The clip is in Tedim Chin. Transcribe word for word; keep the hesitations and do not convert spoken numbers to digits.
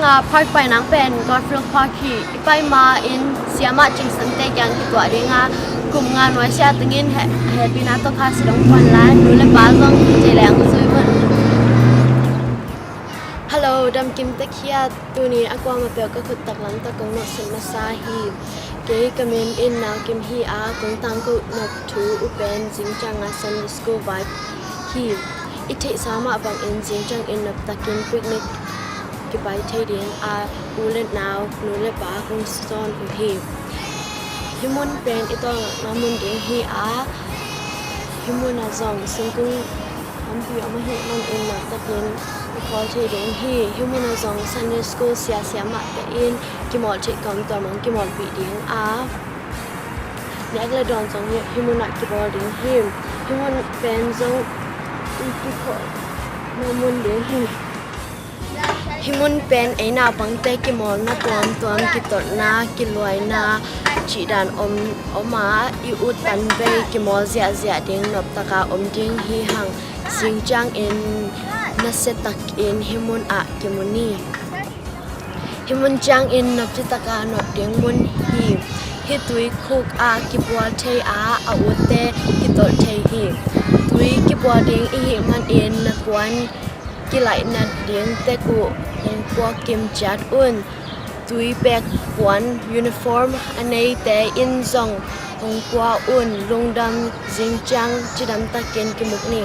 Park painang pen Garfield Park hi. I pai ma-in siamah Cing Sante kiang kituah ding a, kum nga nuai sia tengin hehpihna tawh kha si dong pan la, nu le pa zong kithei leng zui un. Hello, dam kim tek hia? Tuni a kuamah peuh ka khut taklam tawh kong nawhsat masa hi. Kei ka min in Nau Kim hi a, kong tangko nop thu uh pen zingciang a Sunday School vibe hi. I theihsa mah bangin zingciangin noptakin picnic kipai thei ding a, u le nau, nu le pa kong sawn uh hi. Hih mun pen i tawlngakna mun ding hi a, hih munah zong singkung tampi om ahih manin noptakin i khawl thei ding hi. Hih munah zong Sunday School sia siamahte in kimawl theih kawm tuamtuam kimawlpih ding a, nek le dawn zong hih munah kibawl ding hi. Hih mun pen zong i kikhawlna mun ding hi. Hih mun pen ei naupangte kimawlna tuamtuam, kitotna, kiluaina cihdan om, om a, i ut tanvei kimawl ziahziah ding noptaka om ding hi hang. Zingciangin nasiatakin hih munah kimu ni. Hih mun ciangin nopcitaka nop ding mun hi. Hih tuikhuk ah kibual thei a, a utte kitolh thei hi. Tui kibual ding ihih manin na puan kilaihna ding tek uh hong puak kim ciat un. Tuipek puan, uniform a neite in zong hong pua un. Lungdam, zingciang cidamtakin kimuk ni.